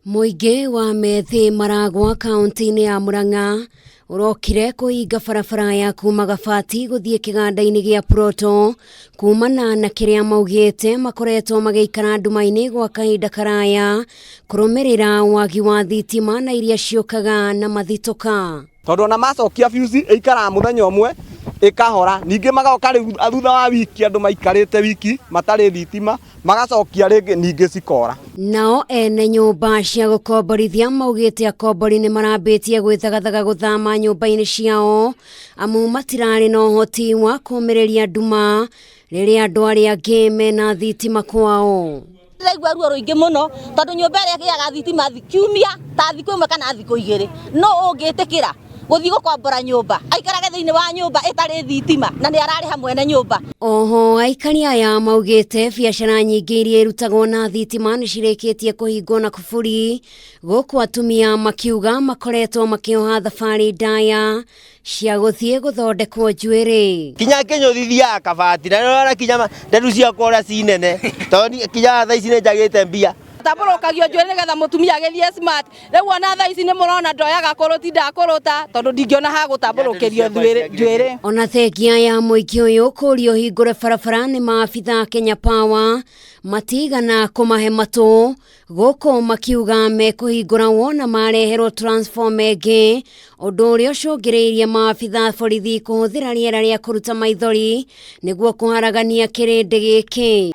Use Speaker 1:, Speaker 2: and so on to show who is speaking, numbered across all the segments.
Speaker 1: Mũingĩ wa Methĩ Maragwa kaunti-inĩ ya Murang'a ũrokire kũhinga barabara ya kuma Gabati gũthiĩ kĩganda-inĩ gĩa Proto kumana na kĩrĩa maugĩte makoretwo magĩikara nduma-inĩ gwa kahinda karaya kũrũmĩrĩra wagi wa thitima na iria ciũkaga na mathitũka.
Speaker 2: Tondũ ona macokia fuse ĩikaraga mũthenya ũmwe ĩkahora, ningĩ magoka rĩu thutha wa wiki andũ maikarĩte wiki matarĩ thitima, magacokia rĩngĩ ningĩ cikora.
Speaker 1: Nao ene nyũmba cia gũkomborithia maugĩte akombori nĩ marambĩtie gwĩthagathaga gũthama nyũmba-inĩ ciao amu matirarĩ na ũhoti wa kũmĩrĩria nduma rĩrĩa andũ arĩa angĩ mena thitima kwao.
Speaker 3: Ndĩraigua ruo rũingĩ mũno tondũ nyũmba ĩrĩa ĩgĩaga thitima kiumia ta thikũ ĩmwe kana thikũ igĩrĩ, no ũngĩtĩkĩra gũthiĩ gũkombora nyũmba aikarage thĩinĩ wa nyũmba ĩtarĩ thitima na nĩ ararĩha mwene nyũmba.
Speaker 1: Oho aikari aya maugĩte biacara nyingĩ iria irutagwo na thitima nĩ cirĩkĩtie kũhingwo na kuburi, gũkũ atumia makiuga makoretwo makĩoha thabarĩ ndaya cia gũthiĩ gũthondekwo njuĩrĩ.
Speaker 4: Kinya kĩnyũthi thiaga kabati na nĩũrona kinya nderu ciakwa ũrĩa ci nene tondũ kinya thaa ici nĩ njagĩte mbia.
Speaker 5: Tambũrũkagio njuĩrĩ nĩgetha mũtumia agĩthiĩ smart. Rĩu ona thaa ici nĩ mũrona ndoyaga kũrũti ndakũrũta tondũ ndingĩona ha gũtambũrũkĩrio njuĩrĩ.
Speaker 1: Ona thengia ya mũingĩ ũyũ kũũrio ũhingũre barabara nĩ maabitha Kenya Power matigana kũmahe matũ gũkũ makiuga mekũhingũra wona mareherwo transformer ĩngĩ, ũndũ ũrĩa ũcũngĩrĩirie maabitha a borithi kũhũthĩra rĩera rĩa kũruta maithori nĩguo kũharagania kĩrĩndĩ gĩkĩ.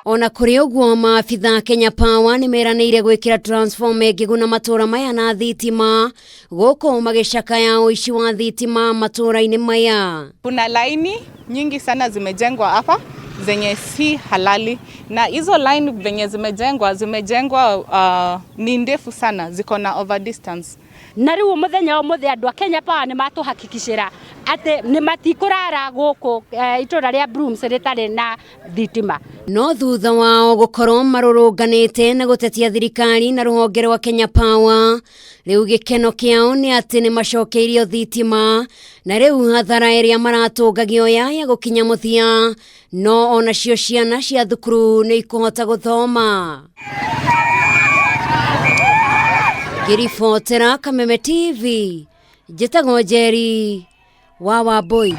Speaker 1: Ona kũrĩ ũguo, maabitha a Kenya Power nĩ meranĩire gwĩkĩra transformer ĩngĩ guna matũra maya na thitima, gũkũ magĩcakaya ũici wa thitima matũra-inĩ maya.
Speaker 6: Kuna laini nyingi sana zimejengwa hapa zenye si halali, na hizo line venye zimejengwa ni ndefu sana, ziko na over distance.
Speaker 7: Na rĩu mũthenya ũmũthĩ andũ a Kenya Power nĩ matũhakikicĩra atĩ nĩ matikũrara gũkũ itũra rĩa Brooms rĩtarĩ na thitima.
Speaker 1: No thutha wao gũkorwo marũrũnganĩte na gũtetia thirikari na rũhonge rwa Kenya Power, rĩu gĩkeno kĩao nĩ atĩ nĩ macokeirio thitima na rĩu hathara ĩrĩa maratũngagio yaya gũkinya mũthia, no onacio ciana cia thukuru nĩ ikũhota gũthoma. Ngĩribotera Kameme TV, njĩtagwo Njeri wa Wambui.